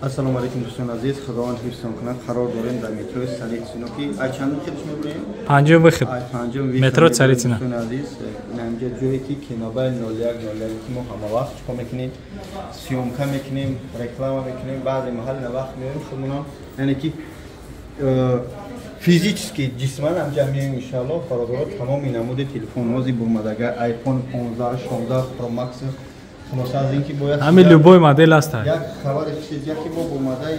Ассалому алайкум, дӯстони азиз, Худованд ҳифзтон кунад. Қарор дорем дар метрои Царицыно, ки ай чандум хелш мебурем? Панҷум выход. Ай панҷум выход. Метро Царицыно. Дӯстони азиз, инамҷа ҷое ки Кемобайл 0101, ки мо ҳама вақт чикор мекунем? Съёмка мекунем, реклама мекунем, баъзе маҳал на вақт меоем худмонам, яъне ки физически, ҷисман ҳамҷа меоем, иншааллоҳ. Бародаро, тамоми намуди телефонҳози бурмадага, iPhone 15, 16 Pro Max, хулоса, аз ин ки бояд Ҳамин любой модел аст. Як хабари чиз, яке бо бурмадаи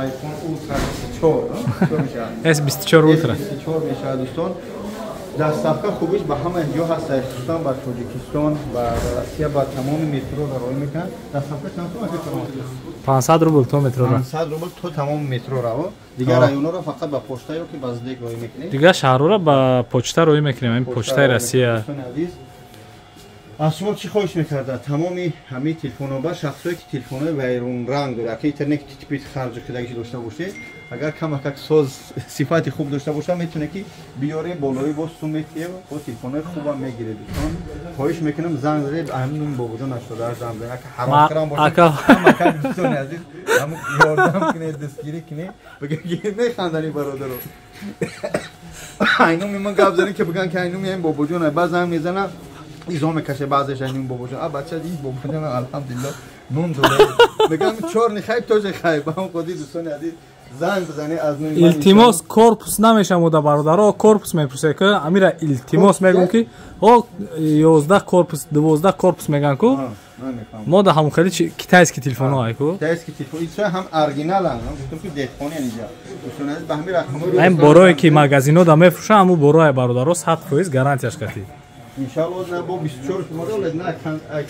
iPhone Ultra 24 мешавад. S24 Ultra. S24 мешавад, дӯстон. Доставка хубиш ба ҳама ҷо ҳаст, хусусан ба Тоҷикистон, ба Россия, ба тамоми метро роӣ мекунанд. Доставка чанд сом аст? 500 рубл то метрора. 500 рубл то тамоми метро раво. Дигар районҳоро фақат ба почта ё ки ба СДЭК роӣ мекунем? Дигар шаҳрҳоро ба почта роӣ мекунем, ҳамин почтаи Россия. Дӯстони азиз, аз шумо чӣ хоҳиш мекарда? Тамоми ҳамаи телефонҳо, ба шахсое ки телефонҳои вайронранг дорад, ака, интернет типи харҷ кардагӣ дошта бошед, агар камакак соз, сифати хуб дошта боша, метавонед ки биёре болои, бо сум метиҳе, бо телефонҳои хубам мегиред. Дӯстон, хоҳиш мекунам, занг занед, ҳамин бобоҷон 88 занг занед, ака, ҳаромхӯрам бошад, камакак, дӯстони азиз, ҳамн ёрдам кунед, дастгирӣ кунед. Бигӯ, механдани бародаро, айнуми ман гап занем, ки бигӯян ки айнуми ҳамин бобоҷон. Баъд занг мезанам, изо мекаше баъзеш, айнуми бобоҷон, а бача, ин бобоҷон, алҳамдулилло, нун дора, мегӯям, чёрный хайб тоже хайб. Ба ҳам ходи, дӯстони азиз, занг бизанед аз нуми. Илтимос, корпус намешамуда, бародаро, корпус мепурсед ки амира, илтимос, мегӯм ки о 11 корпус, 12 корпус меган ку, мо да ҳамон хеле китайский телефонҳо ай ку. Китайский телефон, исо ҳам оригиналан, гуфтам ки деҳқони инҷа, дӯстони азиз, ба ҳамин рақамҳо. Ҳамин борое ки магазино да мефурӯшанд, ҳамун борое, бародаро, 100% гарантияш катӣ. Иншалло, на бо 24 модел, на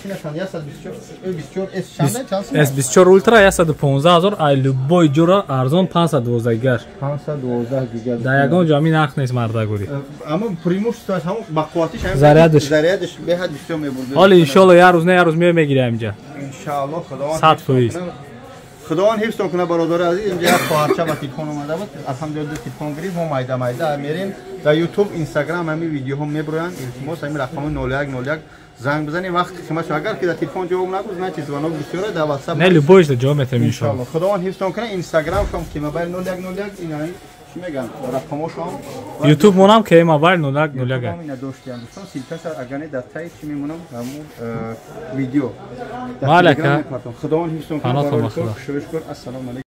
кина чанд, 124, 24 S чанд, чанд? S24 Ultra 115 ҳазор, ай любой ҷура арзон 512 гигаш. 512 гига. Дар ягон ҷо ҳамин нарх нест, мардагурӣ. Аммо преимущество ҳамон ба қувватиш. Зарядш. Зарядш беҳад бисёр мебурд. Ҳоли, иншалло, як рӯз не, як рӯз меоя, мегирем инҷа. Иншалло, Худованд 100%. Худованд ҳифзтон кунад, бародари азиз. Инҷа як хоҳарча ба телефон омада буд, алҳамдулилла, телефон гирифт. Мо майда майда мерем, дар Ютуб, Инстаграм ҳамин видеоҳо меброянд. Илтимос, ҳамин рақами 0101 занг бизанед, вақти қимат. Агар ки дар телефон ҷавоб нагӯ, значит, звонок бисёра, дар WhatsApp. Не, любой ҷо ҷавоб метавем, иншалло. Худованд ҳифзтон кунад. Инстаграм шом Кемобайл 0101, ин чӣ мегӯянд, рақамошон. Ютуб монам Кемобайл 0101. Ина доштиям, дӯстон, ссылка ша агар не, дар таи чӣ мемонам, ҳамун видео. Малака. Худованд ҳифзтон кунад. Ассалому алайкум.